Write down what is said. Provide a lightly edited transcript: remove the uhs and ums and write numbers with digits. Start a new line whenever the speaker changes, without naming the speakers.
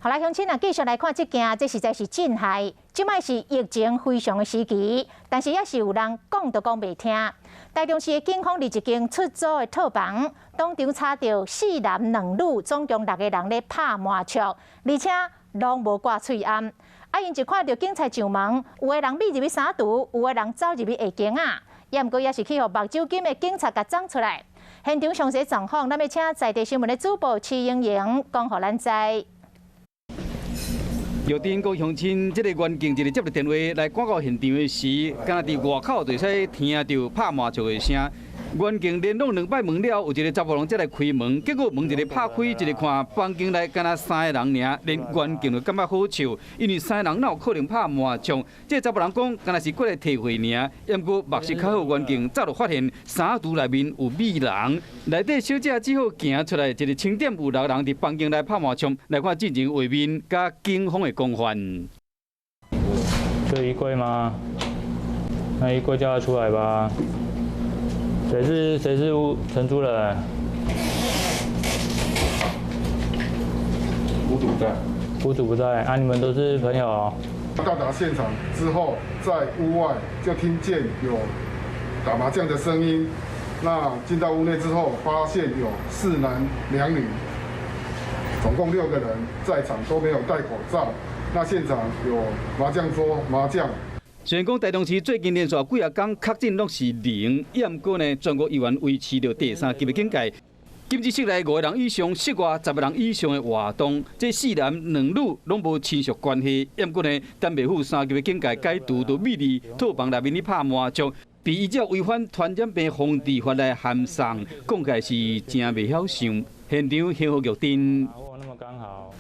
好啦，鄉親啊，繼續來看這件，這實在是真害。這擺是疫情非常的時期，但是也是有人講都講袂聽。台中市的警方佇一間出租的套房，當場查著四男兩女，總共六个人咧拍麻將，而且攏無掛喙罨。啊，𪜶一看著警察上門，有的人覕入去衫櫥，有的人走入去下間仔，也毋過也是去予目睭金的警察共摠出來。現場詳細狀況，咱欲請在地新聞的主播徐英瑩講予咱知。
玉珍各鄉親，這个員警一个接著電話來趕到現場的時，敢若佇外口就會使聽著拍麻將的聲。員警連攏兩擺門了，有一个查埔人才來開門，結果門一个拍開，一个看房間內敢若三个人爾，連員警都感覺好笑，因為三个人哪有可能拍麻將？這个查埔人講，敢若是過來提貨爾，毋過目視較好，員警早就發現衫櫥內面有美人，內底小姐只好行出來，一个清點有六个人佇房間內拍麻將，來看進前畫面佮警方的講法。
就衣櫃嗎？那衣櫃叫他出來吧。誰是屋承租人？
屋主在。
屋主不在啊？你們都是朋友。
到達現場之後，在屋外就聽見有打麻將的聲音。那進到屋內之後，發現有四男兩女，總共六個人在場，都沒有戴口罩。那現場有麻將桌、麻將。
雖然講台中市最近連續幾仔工確診攏是零，也毋過呢，全國依然維持著第三級的警戒。禁止室內五個人以上、室外10個人以上的活動。這四男兩女攏無親屬關係，也毋過呢，等袂赴三級的警戒解除，就覕佇套房內面咧拍麻將，被依照違反傳染病防治法來函送，講起來是誠袂曉想。現場幸福玉珍。
那麼剛好。